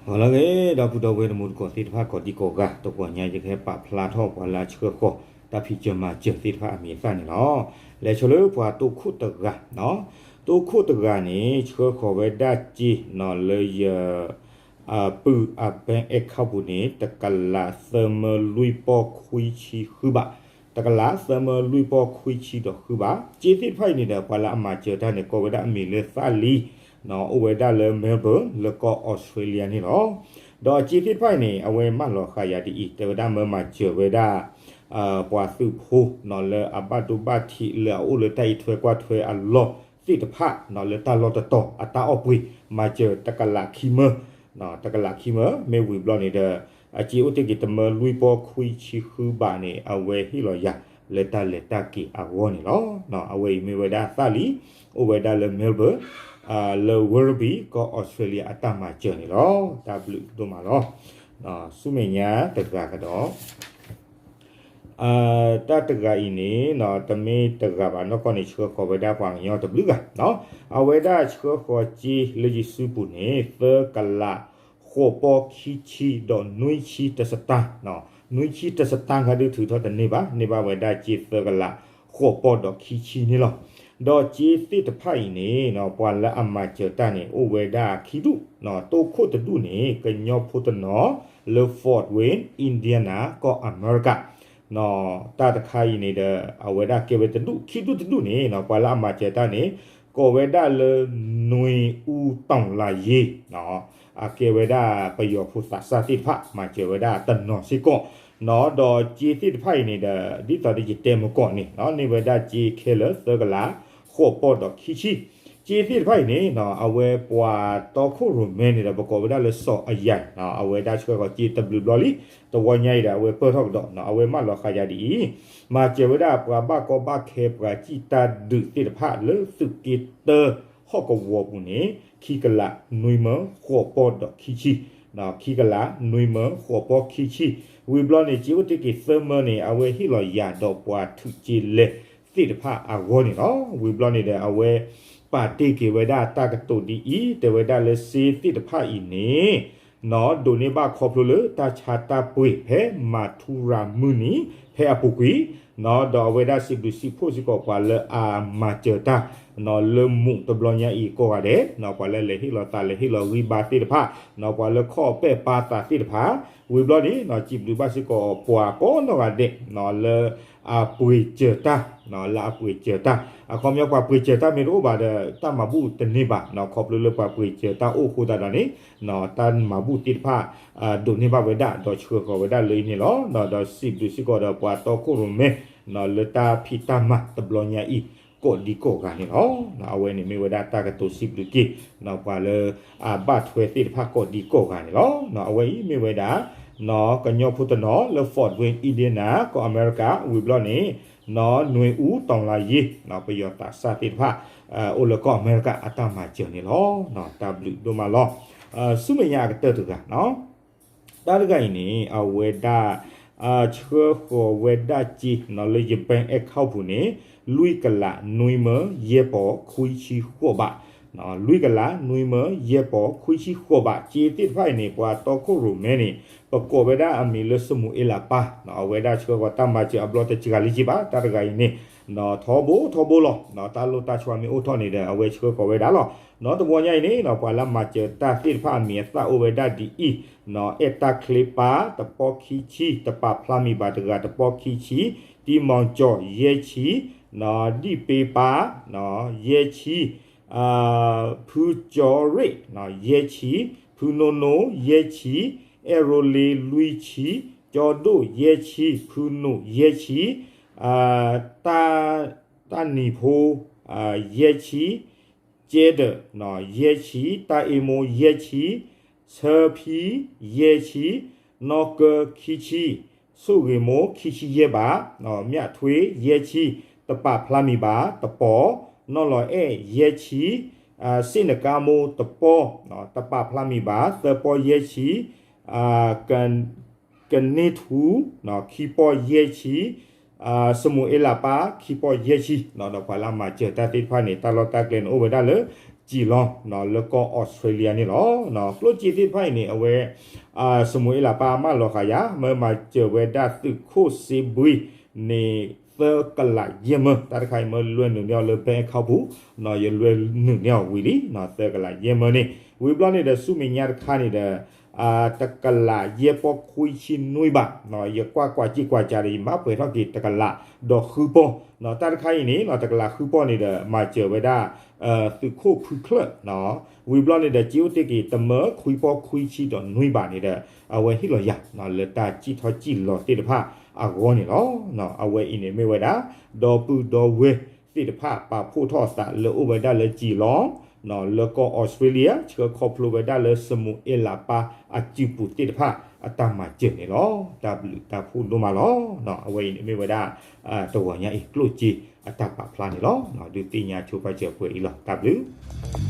ဂီၤလၢအဂ့ၤ ဒီပုၢ်ဒီဝဲၢ်တံၤသကိးသ့ၣ်တဖၣ် ကိးဒံကိးဂၤ, တဂီၤညါယကဟဲပာ်ဖျါထီၣ်ပှၤလၢအဆှၢဃီၤတၢ်ဖံးစၢၤမၤစၢၤသ့ၣ်တဖၣ်အမံၤအသၣ်န့ၣ်လီၤ. လဲၤဆိလၢပှၤတိခိၣ်တဂၤ, တိခိၣ်တဂၤန့ၣ် ဆှၢဃီၤဝဲဒၣ်စ့နီၤလၢယ ပုၢ်အ bank account ပူၤန့ၣ် တကလးသၢမၢလွံၢ်ပီၢ်ခွံဆံဃုဘး, တကလးသၢမၢလွံၢ်ပီၢ်ခွံဆံဒီးဃုဘး. စ့သ့ၣ်တဖၣ်အံၤန့ၣ်ဒီး ပှၤလၢအမၤစၢၤတၢ်န့ၣ် ကိးဝဲဒၣ်အမံၤလၢသၣ်လံ, အိၣ်ဝဲဒၣ်လၢ Melbourne လၢကီၢ် Australia န့ၣ်လီၤ. ဒီးအစ့သ့ၣ်တဖၣ်အံၤန့ၣ် အဝဲမၢလီၤဃာ်ယၤဒ်အံၤ, တဲဝဲဒၣ်မၢမၤစၢၤဝဲဒၣ် ပှၤသုးဖိနီၤလၢအဘၣ်ဒိဘၣ်ထံးလၢအအိၣ်လၢတၢ်အံးထွဲကွၢ်ထွဲအလီၢ်သ့ၣ်တဖၣ်နီၤ လၢတၢ်လီၢ်တတီၤအတၢ်အီၣ်ပှ့ၤ, မၤစၢၤတကလးခံမၢ, တကလးခံမၢ, မ့ၢ်ဝံၤဘျီန့ၣ်ဒီး အစ့အိၣ်တ့ၢ်က့ၤတမၢလွံၢ်ပီၢ်ခွံဆံဃုဘးန့ၣ် အဝဲဟ့ၣ်လီၤယၤလၢတၢ်လဲၤတၢ်က့ၤအဂီၢ်န့ၣ်လီၤ. အဝဲအံၤမ့ၢ်ဝဲဒၣ်သၣ်လံ, အိၣ်ဝဲဒၣ်လၢ Melbourne လၢ Werribee ကီၢ် Australia အတၢ်မၤစၢၤန့ၣ်လီၤ. တၢ်ဘျုးဒိၣ်မးလီၤ. ဆူမဲာ်ညါတဂၤကဒီး တၢ်တဂၤအံၤန့ၣ် တမ့ၢ်တဂၤဘၣ် နီၢ်ကီၢ်န့ၣ် ဆှၢဃီၤဝဲဒၣ်ပှၤကညီတဘျုးဂၤ, အဝဲဒၣ်ဆှၢဃီၤစ့လၢယစုပူၤန့ၣ် သၢကလးဃိးပီၢ်ခံဆံဒီးနွံဆံတစတၢ်, နွံဆံတစတၢ်ခါဒုးထုးထီၣ်တန့ၢ်ဘၣ်, န့ၢ်ဘၣ်ဝဲဒၣ်စ့သၢကလးဃိးပီၢ်ဒီးခံဆံန့ၣ်လီၤ. ဒီးစ့သ့ၣ်တဖၣ်အံၤန့ၣ် ပှၤလၢအမၤစၢၤတၢ်န့ၣ် အိၣ်ဝဲဒၣ်ခံဒူၣ်, တိခိၣ်တဒူၣ်န့ၣ် ကညီဖိတနီၤ လၢ Fort Wayne Indiana ကီၢ်အမဲရကၤ တၢ်တခါအံၤန့ၣ်ဒီး အဝဲဒၣ်ကဲဝဲတဒူၣ်, ခံဒူၣ်တဒူၣ်န့ၣ် ပှၤလၢအမၤစၢၤတၢ်န့ၣ် ကိးဝဲဒၣ်လၢ နွံအူတီလၤယ့, အကဲဝဲဒၣ်ပယီၤဖိသးစၢ်သ့ၣ်တဖၣ် မၤစၢၤဝဲဒၣ်တနီၤစ့ၢ်ကီး, ဒီးစ့သ့ၣ်တဖၣ်အံၤန့ၣ်ဒီး ဒ်သိးဒီးယတဲမုၢ်ကီၢ်န့ၣ် န့ၢ်ဝဲဒၣ်စ့ခဲလၢာ်သၢကလးဃိးပီၢ်ဒီးခံဆံ, စ့သ့ၣ်တဖၣ်အံၤန့ၣ် အဝဲပှၤတီခိၣ်ရိၣ်မဲန့ၣ်ဒီး ပကိးဝဲဒၣ်လၢစီၤအယၤ, အဝဲဒၣ်ဆှၢဃီၤစ့တဘျုးဘျီလံ, တဝီညါအံၤဒီး အဝဲပၢၢ်ထီၣ်ကဒီး, အဝဲမၢလီၤဃာ်ယၤဒ်အံၤ, မၤစၢၤဝဲဒၣ်ပှၤဘၣ်ကီဘၣ်ခဲပှၤစံၣ်တၢ်ဒုးသ့ၣ်တဖၣ်လၢသုးက့တၢဟီၣ်ကဝီၤပူၤန့ၣ် ခံကလးနွံမၢဃိးပီၢ်ဒီးခံဆံ, ခံကလးနွံမၢဃိးပီၢ်ခံဆံ, ဝံၤဘျီန့ၣ် စ့အိၣ်တ့ၢ်က့ၤသၢမၢန့ၣ် အဝဲဟ့ၣ်လီၤယၤဒီးပှၤထုးစ့လဲၤသ့ၣ်တဖၣ်အဂီၢ်န့ၣ်လီၤ. ဝံၤဘျီန့ၣ်ဒီး အဝဲပာ်တ့ၢ်က့ၤဝဲဒၣ်တၢ်ကတိၤဒ်အံၤ, တဲဝဲဒၣ်လၢစ့သ့ၣ်တဖၣ်အံၤန့ၣ် ဒိးန့ၢ်ဘၣ်ခီဖျိလၢတၢ်ဆါတၢ်ပှ့ၤဖဲမၤထူရၤမုၢ်နံၤဖဲအပူၤကွံာ်, ဒီးအဝဲဒၣ်စံးဘျုးစံးဖှိၣ်စ့ၢ်ကီးပှၤလၢအမၤစၢၤတၢ် လၢမူးတဘျီညါအံၤကိးဂၤဒဲး, ပှၤလၢလဲၤဟ့ၣ်လီၤသးလဲၤဟ့ၣ်လီၤဂံၢ်ဘါသ့ၣ်တဖၣ်, ပှၤလၢခီၣ်ပဲာ်ပာ်သးသ့ၣ်တဖၣ်, ဝံၤဘျီန့ၣ် စံးဘျုးဘၣ်စ့ၢ်ကီးပှၤကိးနီၢ်ဂၤဒဲး လၢအပှ့ၤစၢၤတၢ်, လၢအပှ့ၤစၢၤတၢ်, အခီပညီပှၤပှ့ၤစၢၤတၢ်မ့ၢ်တအိၣ်ဘၣ်ဒီး တၢ်မၤဘူၣ်တန့ၢ်ဘၣ်, ခီဖျိလၢပှၤပှ့ၤစၢၤတၢ်အိၣ်အဃိသတးဒီးန့ၣ် တၢ်မၤဘူၣ်သ့ၣ်တဖၣ် ဒိးန့ၢ်ဘၣ်ဝဲဒၣ် ဒီးဆှၢဃီၤဝဲဒၣ်လၢအံၤန့ၣ်လီၤ. ဒီးစံးဘျုးစ့ၢ်ကီးဒီးပှၤတီခိၣ်ရိၣ်မဲ လၢတၢ်ဖံးတၢ်မၤတဘျီညါအံၤ ကိးဒံကိးဂၤန့ၣ်လီၤ. အဝဲန့ၣ်မ့ၢ်ဝဲဒၣ်တၢ်ကတိၤစံးဘျုးက့ၤ ပှၤလၢအဘၣ်ထွဲသ့ၣ်တဖၣ်ကိးဒံကိးဂၤန့ၣ်လီၤ. အဝဲအံၤမ့ၢ်ဝဲဒၣ် ကညီဖိတနီၤလၢ Fort Wayne Indiana ကီၢ်အမဲရကၤ ဝံၤဘျီန့ၣ် နွံအူတီလၤယ့ ပယီၤသးစၢ်သ့ၣ်တဖၣ် အိၣ်လၢကီၢ်အမဲရကၤအတၢ်မၤစၢၤန့ၣ်လီၤ. တၢ်ဘျုးဒိၣ်မးလီၤ. ဆူမဲာ်ညါအကတၢၢ်တဂၤ တၢ်တဂၤအံၤန့ၣ် အဝဲဒၣ် ဆှၢဃီၤဝဲဒၣ်စ့ လၢယ bank account ပူၤန့ၣ် လွံၢ်ကလးနွံမၢယဲၢ်ပီၢ်ခွံဆံဃိးဘး, လွံၢ်ကလးနွံမၢယဲၢ်ပီၢ်ခွံဆံဃိးဘး. စ့သ့ၣ်တဖၣ်အံၤန့ၣ် ပှၤတီခိၣ်ရိၣ်မဲန့ၣ် ပကိးဝဲဒၣ်အမံၤလၢစမူၤအ့လးပၢ်, အဝဲဒၣ်ဆှၢဃီၤတၢ်မၤစၢၤအဘျီတစှၤလံက့ဘၣ် တၢ်တဂၤအံၤန့ၣ် ထီဘိထီဘိလီၤ. တၢ်လိၣ်တၢ်ဆှီမ့ၢ်အိၣ်ထီၣ်န့ၣ်ဒီး အဝဲဆှၢဃီၤဝဲဒၣ်လီၤ. နီတဝီညါအံၤန့ၣ် ပှၤလၢမၤစၢၤတၢ်သ့ၣ်တဖၣ်အမံၤအသၣ်အိၣ်ဝဲဒၣ်ဒ်အံၤ, အဲၣ်တၢ်ချ့ပၢ် တပီၢ်ခံဆံ, တပာ်ဖျါမံၤဘၣ်တဂၤ တပီၢ်ခံဆံ, တံမီၤကၠီၣ် ယဲၢ်ဆံ, ဒံၣ်ပ့ပၢ် ယဲၢ်ဆံ, ဖုကၠီရ့ၣ် ယဲၢ်ဆံ, ဖုနိနိ ယဲၢ်ဆံ, အဲၣ်ရိလ့ လွံၢ်ဆံ, ကၠီဒိၣ် ယဲၢ်ဆံ, ဖုနိၣ် ယဲၢ်ဆံ, တၢ်နံၤဖိ ယဲၢ်ဆံ, ကဲဒၢး ယဲၢ်ဆံ, တၢ်အ့မိ ယဲၢ်ဆံ, ဆၢဖံ ယဲၢ်ဆံ, နီၢ်ကၢ ခံဆံ, ဆိၣ်ဂ့ၤမိ ခံဆံယဲၢ်ဘး, မၠးထွ့ ယဲၢ်ဆံ, တပာ်ဖျါမံၤဘၣ် တပီၢ်, နီၢ်လီၤအဲၣ် ယဲၢ်ဆံ, စ့ၣ်နကါမိ တပီၢ်, တပာ်ဖျါမံၤဘၣ် သၢပီၢ် ယဲၢ်ဆံ, ကန့ၢ်ထူ ခံပီၢ်ယဲၢ်ဆံ, စမူၤအ့လးပၢ် ခံပီၢ်ယဲၢ်ဆံ, ဒီးပှၤလၢအမၤစၢၤတၢ်သ့ၣ်တဖၣ်န့ၣ် တၢ်လီၢ်တၢ်ကျဲန့ၣ် အိၣ်ဝဲဒၣ်လၢ ကၠံၣ်လီၤ လၢကီၢ်အီစထြ့လယါန့ၣ်လီၤ. ကျိၣ်စ့သ့ၣ်တဖၣ်အံၤန့ၣ် အဝဲ စမူၤအ့လးပၢ်မၢလီၤဃာ်ယၤ မၢမၤစၢၤဝဲဒၣ်သုးခိၣ်စ့ဘှံန့ၣ် သၢကလးယဲၢ်မၢ, တၢ်တခါအံၤမၢလွဲနုာ်န့ၢ်အီၤလၢ bank account ပူၤ, ယလွဲနုာ်န့ၢ်အီၤဝံၤလံ သၢကလးယဲၢ်မၢန့ၣ်, ဝံၤဘျီန့ၣ်ဒီးဆူမဲာ်ညါတခါန့ၣ်ဒီး တကလးယဲၢ်ပီၢ်ခွံဆံနွံဘး, ယကွၢ်ကွၢ်စ့ၢ်ကွၢ်စ့ၢ်ဒီး ယမၤပှဲၤထီၣ်က့ၤတကလးဒီးဃုပီၢ်, တၢ်တခါအံၤန့ၣ် တကလးဃုပီၢ်န့ၣ်ဒီး မၤစၢၤဝဲဒၣ် သုးခိၣ်ဖုချၢၣ်, ဝံၤဘျီန့ၣ်ဒီး စ့အိၣ်တ့ၢ်က့ၤတမၢခွံပီၢ်ခွံဆံဒီးနွံဘးန့ၣ်ဒီး အဝဲဟ့ၣ်လီၤယၤ လၢတၢ်စံၣ်ထီၣ်စံၣ်လီၤသ့ၣ်တဖၣ်အဂီၢ်န့ၣ်လီၤ. အဝဲအံၤန့ၣ်မ့ၢ်ဝဲဒၣ် ဒီပုၢ်ဒီဝဲၢ်သ့ၣ်တဖၣ် ပာ်ဖှိၣ်ထီၣ်အသးလၢအိၣ်ဝဲဒၣ်လၢကၠံၣ်လီၤ လၢကီၢ်အီစထြ့လယါ ဆှၢခီဖျိဝဲဒၣ်လၢစမူၤအ့လးပၢ်အစုပူၤသ့ၣ်တဖၣ်အတၢ်မၤစၢၤန့ၣ်လီၤ. တၢ်ဘျုးတၢ်ဖှိၣ်ဒိၣ်မးလီၤ. အဝဲအံၤန့ၣ်မ့ၢ်ဝဲဒၣ် တဂီၤညါအံၤကျိၣ်စ့အတၢ်ပာ်ဖျါန့ၣ်လီၤ. ဒုးသ့ၣ်ညါဆိပာ်စၢၤပှဲၤအံၤလီၤ. တၢ်ဘျုး